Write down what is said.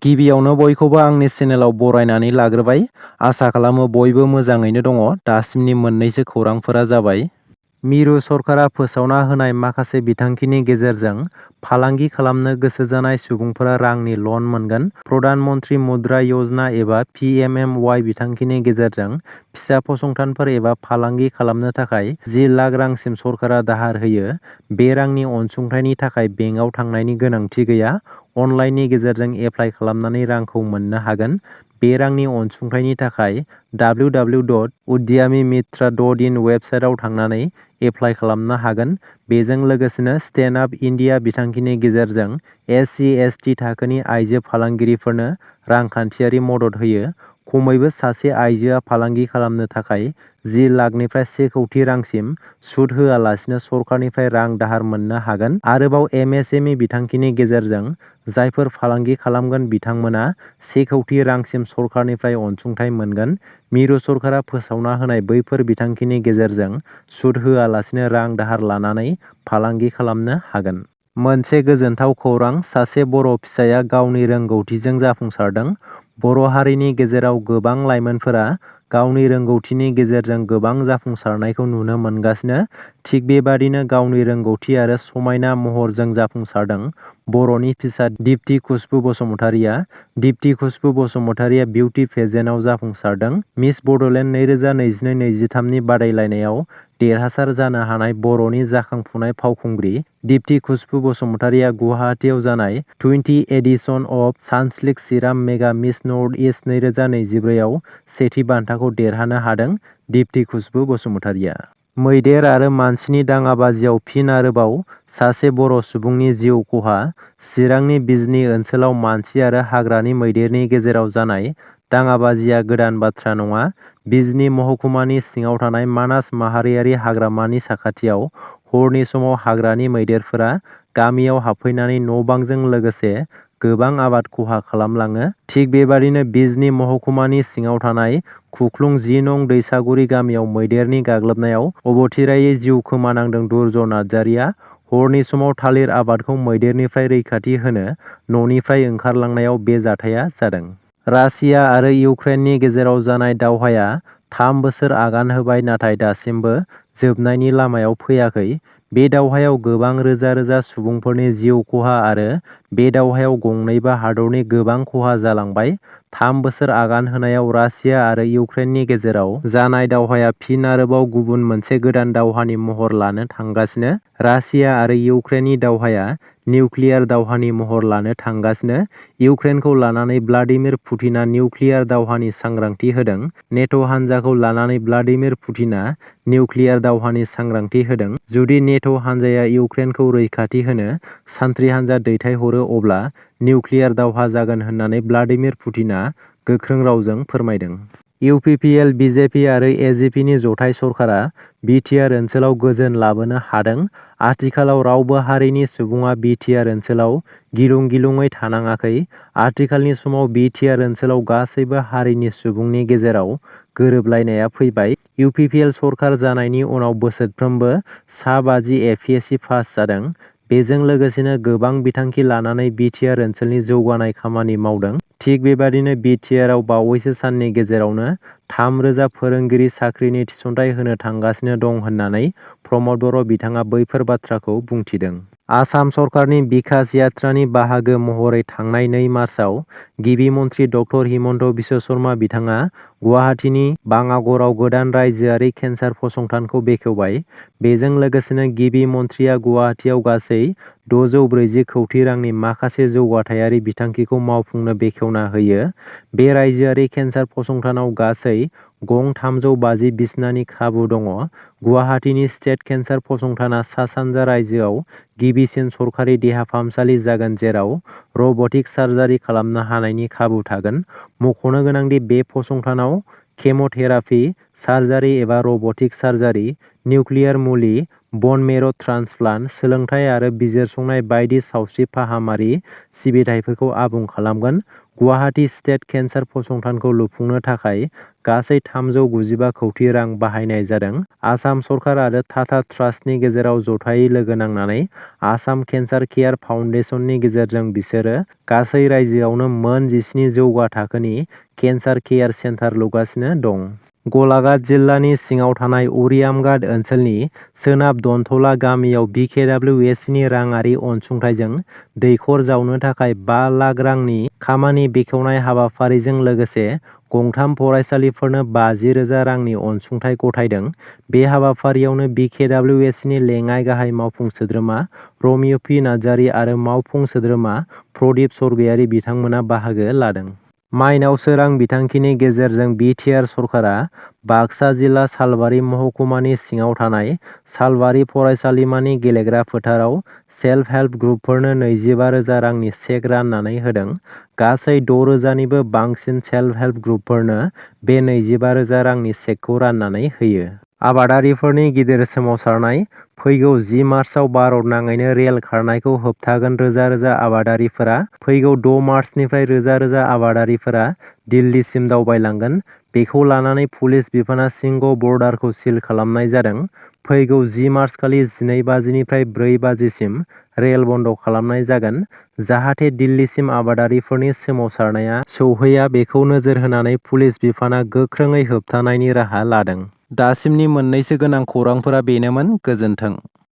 गिबियावनो बयखौबो आंनि चेनेलाव बरायनानै लाग्रोबाय। आसा खालामो बयबो मोजाङैनो दङ। दासिमनि मोननैसो खौरांफोरा जाबाय। मिरु सरकारा फोसावना होनाय माखासे बिथांखिनि गेजेरजों फालांगि खालामनो गोसो जानाय सुबुंफोरा रांनि लन मोनगोन। प्रधान मन्त्रि मुद्रा यजना एबा PMMY बिथांखिनि गेजेरजों फिसा फसंथानफोर एबा फालांगि खालामनो थाखाय 10 लाख रांसिम सरकारा दाहार होयो। बे रांनि अनसुंथाइनि थाखाय बेंकआव थांनायनि गोनांथि गैया। अनलाइननि गेजेरजों एप्लाइ खालामनानै रांखौ मोननो हागोन। बे रांनि अनसुंथाइनि थाखाय www.udyamimitra.in वेबसाइटआव थांनानै एप्लाइ खालामनो हागोन। बेजों लोगोसेनो स्टेन्ड आप इन्डिया बिथांखिनि गेजेरजों SC/ST थाखोनि आइजो फालांगिरिफोरनो रांखान्थियारि मदद होयो। खमैबो सासे आइजोआ फालांगि खालामनो थाखाय 10 लाखनिफ्राय 1 कौटि रांसिम सुद होआलासिनो सरकारनिफ्राय रां दाहार मोननो हागोन। आरोबाव MSME बिथांखिनि गेजेरजों जायफोर फालांगि खालामगोन बिथांमोना 1 कौटि रांसिम सरकारनिफ्राय अनसुंथाइ मोनगोन। मिरु सरकारा फोसावना होनाय बैफोर बिथांखिनि गेजेरजों सुद होआलासिनो रां दाहार लानानै फालांगि खालामनो हागोन। मोनसे गोजोनथाव खौरां, सासे बर' फिसाया गावनि रोंगौथिजों जाफुंसारदों। बर' हारिनि गेजेराव गोबां लाइमोनफोरा गावनि रोंगौथिनि गेजेरजों गोबां जाफुंसारनायखौ नुनो मोनगासिनो। थिग बेबादिनो गावनि रोंगौथि आरो समायना महरजों जाफुंसारदों बर'नि फिसा दिप्ति खुसबु बसुमतारिया। दिप्ति खुसबु बसुमतारिया बिउटि पेजेन्टआव जाफुंसारदों। मिस बड'लेण्ड 2022-23 नि बादायलायनायाव देरहासार जानो हानाय बर'नि जाखांफुनाय फावखुंग्रि दिप्ति खुसबु बसुमतारिया गुवाहाटीआव जानाय 20 edition of Sunsilk serum mega miss north east 2024 आव सेथि बान्थाखौ देरहानो हादों। दिप्ति खुसबु बसुमतारिया मैदेर आरो मानसिनि दाङाबाजियाव फिन आरोबाव सासे बर' सुबुंनि जिउ खहा। चिरांनि बिजनी ओनसोलाव मानसि आरो हाग्रानि मैदेरनि गेजेराव जानाय दाङाबाजिया गोदान बाथ्रा नङा। बिजनी महकुमानि सिङाव थानाय मानास माहारियारि हाग्रामानि साखाथियाव हरनि समाव हाग्रानि मैदेरफोरा गामियाव हाबफैनानै न'-बांजों लोगोसे गोबां आबाद खहा खालामलाङो। थिग बेबादिनो बिजनी महकुमानि सिङाव थानाय खुख्लुं 10 नं दैसागुरि गामियाव मैदेरनि गाग्लोबनायाव अबथिरायै जिउ खोमानांदों दुर्ज नार्जारिया। हरनि समाव थालिर आबादखौ मैदेरनिफ्राय रैखाथि होनो न'निफ्राय ओंखारलांनायाव बे जाथाया जादों। रासिया आरो इउक्रेननि गेजेराव जानाय दावहाया 3 बोसोर आगान होबाय नाथाय दासिमबो जोबनायनि लामायाव फैयाखै। बे दावहायाव गोबां रोजा रोजा सुबुंफोरनि जिउ खहा आरो बे दावहायाव गंनैबो हादरनि गोबां खहा जालांबाय। 3 बोसोर आगान होनायाव रासिया आरो इउक्रेननि गेजेराव जानाय दावहाया फिन आरोबाव गुबुन मोनसे गोदान दावहानि महर लानो थांगासिनो। रासिया आरो इउक्रेननि दावहाया निउक्लियार दावहानि महर लानो थांगासिनो। इउक्रेनखौ लानानै व्लादिमिर पुतिना निउक्लियार दावहानि सांग्रांथि होदों। नेट' हानजाखौ लानानै व्लादिमिर पुतिना निउक्लियार दावहानि सांग्रांथि होदों। जुदि नेट' हानजाया इउक्रेनखौ रैखाथि होनो सान्थ्रि हानजा दैथायहरो अब्ला निउक्लियार दावहा जागोन होननानै व्लादिमिर पुतिना गोख्रों रावजों फोरमायदों। UPPL, BJP आरो AGPनि जथाय सरकारा BTR ओनसोलाव गोजोन लाबोनो हादों। आथिखालाव रावबो हारिनि सुबुङा BTR ओनसोलाव गिलुं गिलुङै थानाङाखै। आथिखालनि समाव BTR ओनसोलाव गासैबो हारिनि सुबुंनि गेजेराव गोरोबलायनाया फैबाय। UPPL सरकार जानायनि उनाव बोसोरफ्रोमबो सा 50 APSC पास जादों। बेजों लोगोसेनो गोबां बिथांखि लानानै BTR ओनसोलनि जौगानाय खामानि मावदों। थिग बेबादिनो BTRआव बावैसो साननि गेजेरावनो 3,000 फोरोंगिरि साख्रिनि थिसनथाइ होनो थांगासिनो दं होननानै प्रमद बर' बिथाङा बैफोर बाथ्राखौ बुंथिदों। आसाम सरकारनि बिकास यात्रानि बाहागो महरै थांनाय 2 मार्चआव गिबि मन्थ्रि डक्टर हिमन्त बिश्व शर्मा बिथाङा गुवाहाटीनि बाङागराव गोदान रायजोआरि केन्सार फसंथानखौ बेखेवबाय। बेजों लोगोसेनो गिबि मन्थ्रिया गुवाहाटीआव गासै 640 कौटि रांनि माखासे जौगाथायारि बिथांखिखौ मावफुंनो बेखेवना होयो। बे रायजोआरि केन्सार फसंथानाव गासै गं 350 बिसनानि खाबु दङ। गुवाहाटीनि स्टेट केन्सार फसंथाना सा-सानजा रायजोआव गिबिसिन सरकारि देहा फाहामसालि जागोन जेराव रब'टिक सार्जारि खालामनो हानायनि खाबु थागोन। मख'नो गोनांदि बे फसंथानाव केम'थेरापि, सार्जारि एबा रब'टिक सार्जारि, निउक्लियार मुलि, बन मेर' ट्रान्सप्लान्ट, सोलोंथाइ आरो बिजिरसंनाय बायदि सावस्रि फाहामारि सिबिथायफोरखौ आबुं खालामगोन। गुवाहाटी स्टेट केन्सार फसंथानखौ लुफुंनो थाखाय गासै 395 कौटि रां बाहायनाय जादों। आसाम सरकार आरो टाटा ट्रास्टनि गेजेराव जथायै लोगो नांनानै आसाम केन्सार केयार फाउन्डेसननि गेजेरजों बिसोरो गासै रायजोआवनो मोन 17 जौगा थाखोनि केन्सार केयार सेन्टार लुगासिनो दं। गलाघाट जिल्लानि सिङाव थानाय उरियामघाट ओनसोलनि सोनाब दनथला गामियाव BKWSनि राङारि अनसुंथाइजों दैखर जावनो थाखाय 5 लाख रांनि खामानि बेखेवनाय हाबाफारिजों लोगोसे गंथाम फरायसालिफोरनो 50,000 रांनि अनसुंथाइ गथायदों। बे हाबाफारियावनो BKWSनि लेङाइ गाहाय मावफुं सोद्रोमा रमिय पि नार्जारि आरो मावफुं सोद्रोमा प्रदीप सरगयारि बिथांमोना बाहागो लादों। माइनाव सोरां बिथांखिनि गेजेरजों BTR सरकारा बाक्सा जिल्ला सालबारि महकुमानि सिङाव थानाय सालबारि फरायसालिमानि गेलेग्रा फोथाराव सेल्फ हेल्प ग्रुपफोरनो 25,000 रांनि चेक राननानै होदों। गासै 6,000 निबो बांसिन सेल्फ हेल्प ग्रुपफोरनो बे 25,000 रांनि चेकखौ राननानै होयो। आबादारिफोरनि गिदिर सोमावसारनाय फैगौ 10 मार्चआव भारत नाङैनो रेल खारनायखौ होबथागोन रोजा रोजा आबादारिफोरा फैगौ 6 मार्चनिफ्राय रोजा रोजा आबादारिफोरा दिल्लीसिम दावबायलांगोन। बेखौ लानानै पुलिस बिफाना सिंग बर्डारखौ सिल खालामनाय जादों। फैगौ 10 मार्चखालि 12 बाजिनिफ्राय 4 बाजिसिम रेल बन्द खालामनाय जागोन जाहाथे दिल्लीसिम आबादारिफोरनि सोमावसारनाया सौहैया बेखौ नोजोर होनानै पुलिस बिफाना गोख्रोङै होबथानायनि राहा लादों। दासिमनि मोननैसो गोनां खौरांफोरा बेनोमोन। गोजोन्थों।